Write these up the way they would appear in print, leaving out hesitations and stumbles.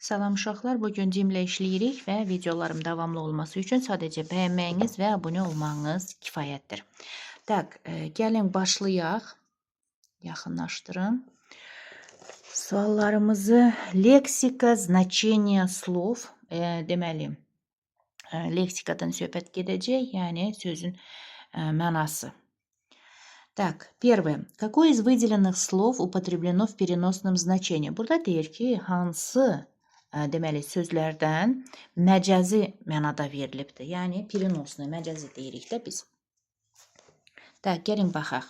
Salam uşaqlar, bugün Cimlə işləyirik və videolarım davamlı olması üçün sadəcə bəyənməyiniz və abunə olmağınız kifayətdir. Tak, gəlin başlayaq. Yaxınlaşdırın. Suallarımızı leksika, значение слов, deməli, leksikadan söhbət gedəcək, yəni sözün mənası. Так, первое. Какое из выделенных слов употреблено в переносном значении? Burada deyir ki, hansı deməli sözlərdən məcazi mənada verilibdir. Yəni переносный, məcazi deyirik də biz. Так, gəlin baxaq.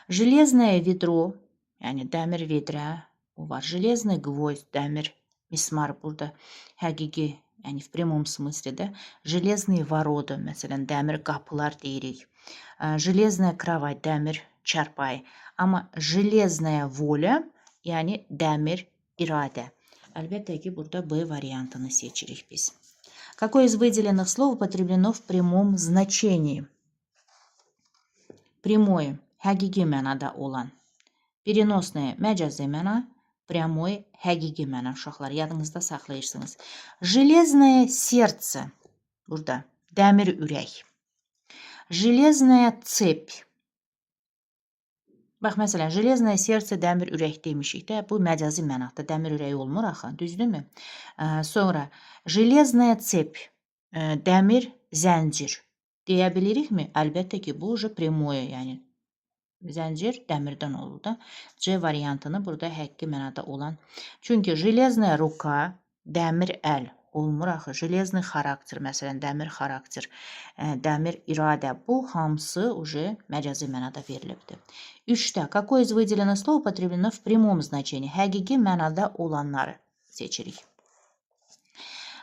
Железное ведро, yəni dəmir vedrə, o var. Железный гвоздь, dəmir mismar burada həqiqi, yəni в прямом смысле də. Железные ворота, məsələn, dəmir qapılar deyirik. Железная кровать, dəmir çarpayı. Amma железная воля, yəni dəmir iradə. Əlbəttə ki, burada B variantını seçirik biz. Какое из выделенных слов употреблено в прямом значении? Прямое, həqiqi mənada olan. Переносное, məcazi məna. Прямой, həqiqi məna. Uşaqlar, yadınızda saxlayırsınız. Железное сердце. Burada dəmir ürək. Железная цепь. Bax, məsələn, железное сердце dəmir ürək demişik də, bu məcazi mənada dəmir ürək olmur axı, düzdürmü? Sonra железная цепь, dəmir zəncir deyə bilirikmi? Əlbəttə ki, bu уже прямое, yəni zəncir dəmirdən olur da. C variantını burada həqiqi mənada olan. Çünki железная рука, dəmir əl olmur axı. Железный характер, məsələn, dəmir xarakter, dəmir iradə. Bu hamısı уже məcazi mənada verilibdir. Üçdə, какое из выделенных слов употреблено в прямом значении? Həqiqi mənada olanları seçirik.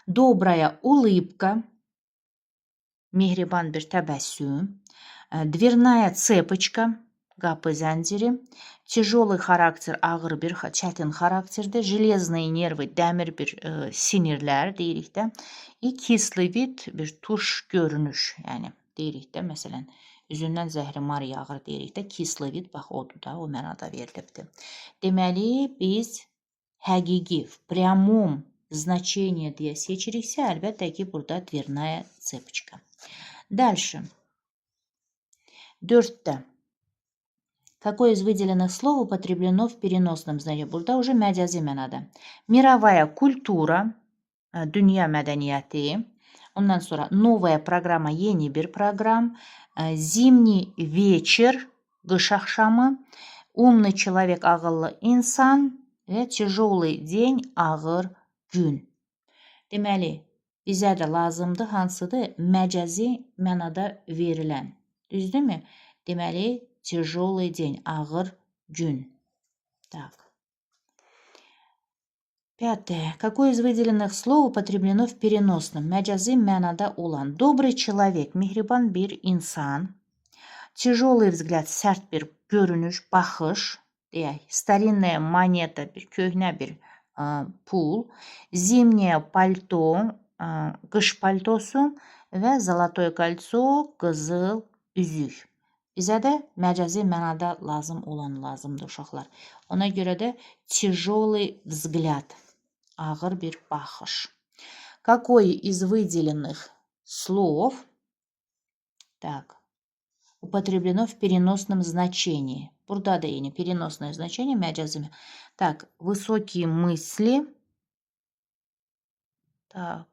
Добрая улыбка, mehriban bir təbəssüm, дверная цепочка, qapı zənciri, тяжелый характер, ağır bir, çətin xarakterdir, железные нервы, dəmir bir sinirlər deyirik də, и кислый вид, bir turş görünüş, yəni deyirik də, məsələn, üzündən zəhrimar yağır deyirik də, кислый вид, bax odur da, o mənada verilibdir. Deməli, biz həqiqi, в прямом значении deyə seçiriksə, əlbəttə ki, burada дверная цепочка. Дальше. Dörddə. Какое из выделенных слов употреблено в переносном значении? Burada уже məcazi mənada. Мировая культура, dünya mədəniyyəti. Ondan sonra новая программа, yeni bir proqram. Зимний вечер, qış axşamı. Умный человек, ağıllı insan və тяжелый день, ağır gün. Deməli, bizə də lazımdır hansıdır? Məcazi mənada verilən. Düzdürmü? Deməli, тяжелый день, ağır gün. Так. Пятое. Какое из выделенных слов употреблено в переносном? Məcazi mənada olan. Добрый человек, mehriban bir insan. Тяжелый взгляд, sərt bir görünüş, baxış. Deyək, старинная монета, bir köhnə bir pul. Зимнее пальто, qış paltosu və золотое кольцо, qızıl üzük. Bizə də məcazi mənada lazım olan lazımdır uşaqlar. Ona görə də тяжелый взгляд, ağır bir baxış. Какое из выделенных слов, так, употреблено в переносном значении? Burada da yine переносное значение məcazi. Так, высокие мысли. Так,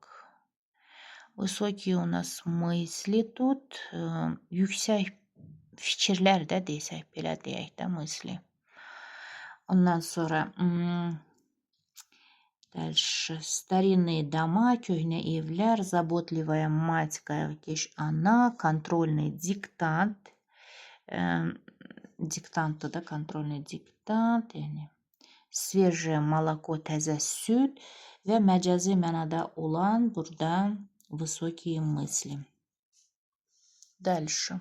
высокие у нас мысли тут. Yüksək fikirlər də desək, belə deyək də, мысли. Ondan sonra дальше старинные дома, köhnə evlər, заботливая мать, qayğıkeş ana, контрольный диктант. Диктантdır da, контрольный диктант, yəni свежее молоко, təzə süd və məcazi mənada olan burada высокие мысли. Дальше.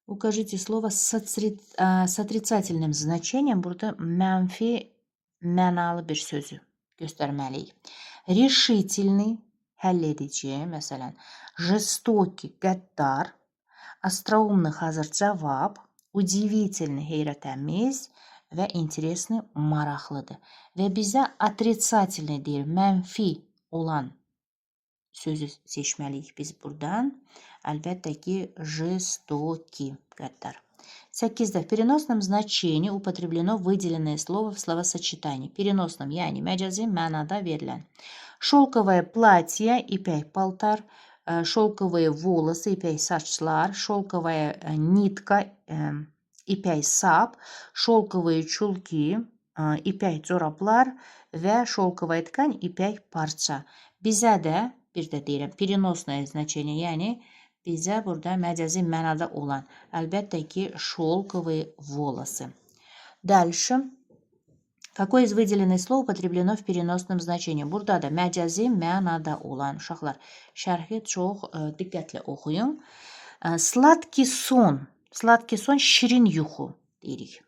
Укажите слово с отрицательным значением. Burada mənfi mənalı bir sözü göstərməliyik. Решительный, həll edici, məsələn, жестокий, qəddar, остроумный, hazır cavab, удивительный, heyrətamiz, Və интересный maraqlıdır. Və bizə отрицательный deyir, mənfi olan sözü seçməliyik biz buradan. Əlbəttə ki, жестокий, qəddar. 8-də в переносном значении употреблено выделенное слово в словосочетании. Переносном, yəni məcazi mənada verilən. Шелковое платье, ipək paltar, шелковые волосы, ipək saçlar, шелковая нитка, ipək sap, шелковые чулки, ipək corablar və шелковая ткань, ipək parça. Bizə də, bir də deyirəm, переносное значение, yəni bizə burada məcazi mənada olan, əlbəttə ki, шелковые волосы. Дальше. Какое из выделенных слов употреблено в переносном значении? Burada da məcazi mənada olan, uşaqlar, şərhi çox diqqətli oxuyun. Сладкий сон. Сладкий сон, şirin yuxu deyirik.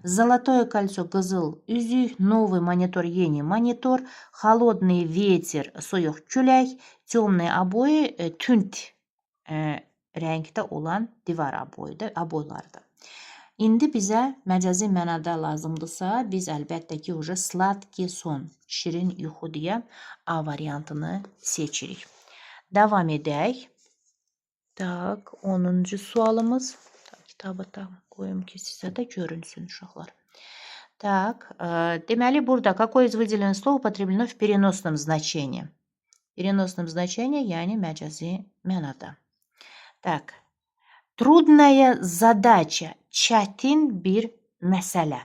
Золотое кольцо, qızıl üzük, новый монитор, yeni monitor, холодный ветер, soyuq külək, темные обои, tünd rəngdə olan divar aboyudur, aboylardır. İndi bizə məcazi mənada lazımdırsa, biz əlbəttə ki, уже сладкий сон, şirin yuxu deyə A variantını seçirik. Davam edək. Так, 10-cu sualımız. Так, kitabı da qoyum ki, sizə də görünsün, uşaqlar. Так, deməli burada какое из выделенных слов употреблено в переносном значении? Переносном значении, yəni məcazi mənada. Так, трудная задача, çətin bir məsələ.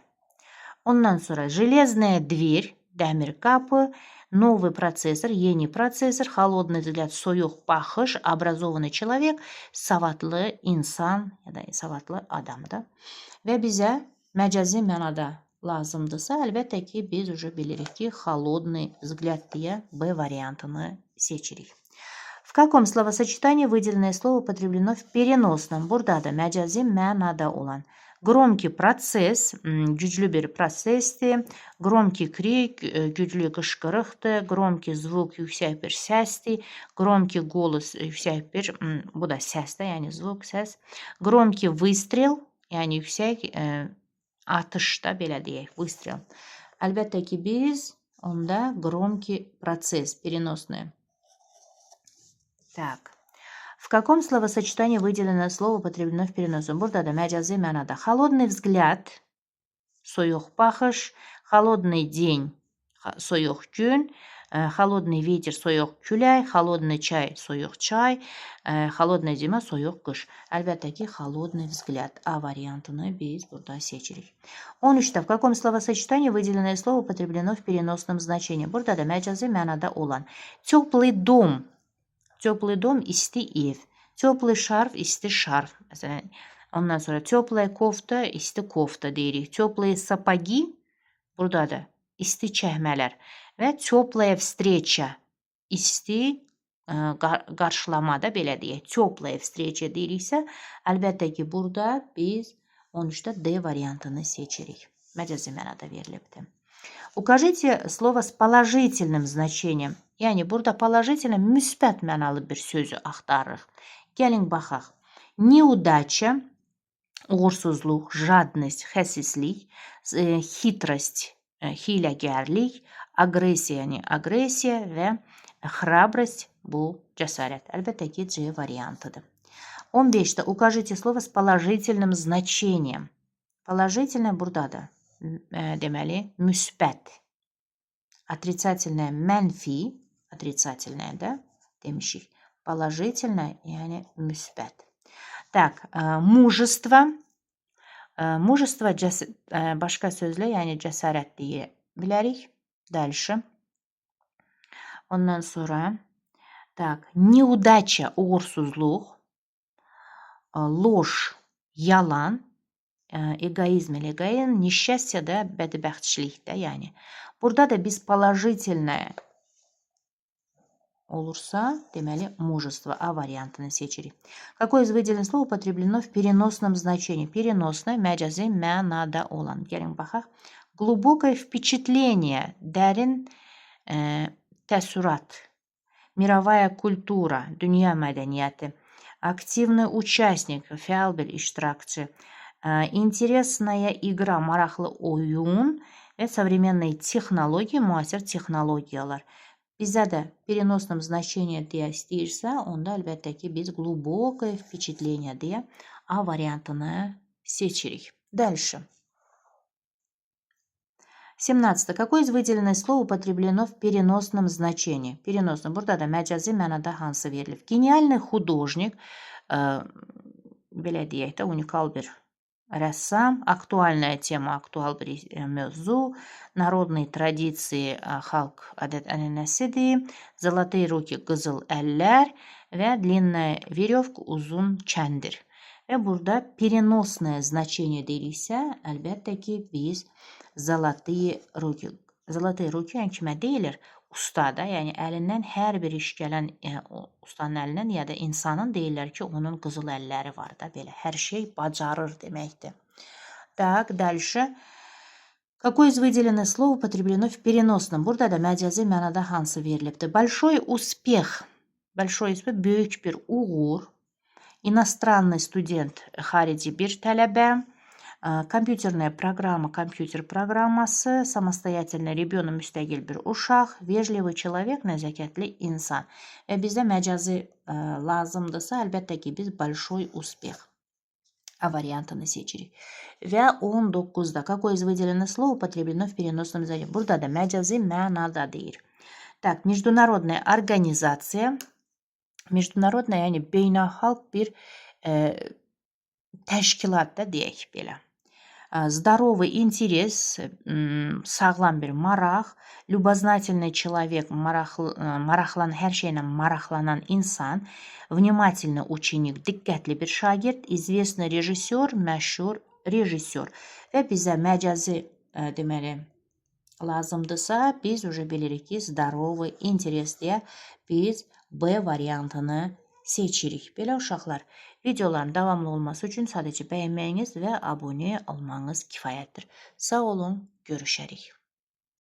Ondan sonra железная дверь, dəmir qapı, новый процессор, yeni prosesor, холодный взгляд, soyuq baxış, образованный человек, savadlı insan ya da savadlı adamdır. Və bizə məcazi mənada lazımdırsa, əlbəttə ki, biz уже bilirik ki, холодный взгляд deyə B variantını seçirik. В каком словосочетании выделенное слово употреблено в переносном? Burada da məcazi mənada olan. Громкий процесс, güclü bir prosesdir. Громкий крик, güclü qışqırıqdır. Громкий звук, yüksək bir səsdir. Громкий голос, yüksək bir, bu da səsdir, yəni звук, səs. Громкий выстрел, yəni yüksək atış da belə deyək, выстрел. Əlbəttə ki, biz onda громкий процесс, переносный. Так. В каком словосочетании выделенное слово употреблено в переносном? Burada da məcazi mənada. Холодный взгляд, soyuq baxış, холодный день, soyuq gün, холодный ветер, soyuq külək, холодный чай, soyuq çay, холодная зима, soyuq qış. Əlbəttə ki, холодный взгляд. A variantını biz burada seçirik. 13-də в каком словосочетании выделенное слово употреблено в переносном значении? Burada da məcazi mənada olan. Теплый дом. Теплый дом, isti ev. Теплый шарф, isti şarf. Məsələn, ondan sonra теплая кофта, isti kofta deyirik. Теплые сапоги, burada da isti çəkmələr və теплая встреча, isti qarşılama da belə deyək. Теплая встреча deyiriksə, əlbəttə ki, burada biz 13-də D variantını seçirik. Məcazi mənada verilibdir. Укажите слово с положительным значением. Yəni burada положительный, müsbət mənalı bir sözü axtarırıq. Gəlin baxaq. Неудача, uğursuzluq, жадность, xəsislik, хитрость, hiləgərlik, агрессия, yəni aqressiya və храбрость, bu cəsarət. Əlbəttə ki, C variantıdır. 15-də укажите слово с положительным значением. Положительное burada da deməli müsbət. Отрицательное mənfi, отрицательное da demişik. Положительное, yəni müsbət. Так, мужество. Мужество başqa sözlə, yəni cəsarət deyə bilərik. Дальше. Ondan sonra так, неудача, uğursuzluq, ложь, yalan, egoizm elə egoizm, несчастье da bədbəxtçilikdə, yəni. Burada da biz положительное olursa, deməli мужество, A variantını seçirik. Какое из выделенных слов употреблено в переносном значении? Переносное, məcazi mənada olan. Gəlin baxaq. Глубокое впечатление, dərin təəssürat. Мировая культура, dünya mədəniyyəti. Активный участник, fəal bir iştirakçı. Интересная игра, maraqlı oyun və современные технологии, müasir texnologiyalar. Bizə də переносном значении deyə istəyirsə, onda əlbəttə ki, biz глубокое впечатление deyə A variantını seçirik. Дальше. 17. Какое из выделенных слов употреблено в переносном значении? Переносном. Burada da məcazi mənada hansı verilib? Гениальный художник, belə deyək də, unikal bir rəssam, актуальная тема, aktual bir mövzu, народные традиции, xalq adət-ənənəsidir, золотые руки, qızıl əllər və длинная веревка, uzun kəndir. Və burada переносное значение deyiriksə, əlbəttə ki, biz золотые руки. Золотые руки yəni kimə deyilir? Ustada, yəni əlindən hər bir iş gələn ustanın əlindən ya da insanın deyirlər ki, onun qızıl əlləri var da, belə hər şey bacarır deməkdir. Так, дальше. Какое из выделенных слов употреблено в переносном? Burada da məcazi mənada hansı verilibdir? Большой успех. Большой успех böyük bir uğur. Иностранный студент, xarici bir tələbə. Компьютерная программа, kompüter proqramması, самостоятельный ребенок, müstəqil bir uşaq, вежливый человек, nəzakətli insan. Və bizdə məcazi lazımdırsa, əlbəttə ki, biz большой успех A variantını seçirik. Və 19-da какое из выделенных слов употреблено в переносном значении? Burada da məcazi mənada deyir. Так, международная организация. Международная, yəni beynəlxalq bir təşkilat da deyək belə. Здоровый интерес, sağlam bir maraq, любознательный человек, maraqlı, maraqlanan, hər şeylə maraqlanan insan, внимательный ученик, diqqətli bir şagird, известный rejissor, məşhur rejissor. Və bizə məcazi deməli lazımdırsa, biz уже bilirik ki, здоровый интерес deyə biz B variantını seçirik. Belə uşaqlar, videoların davamlı olması üçün sadəcə bəyənməyiniz və abunə olmanız kifayətdir. Sağ olun, görüşərik.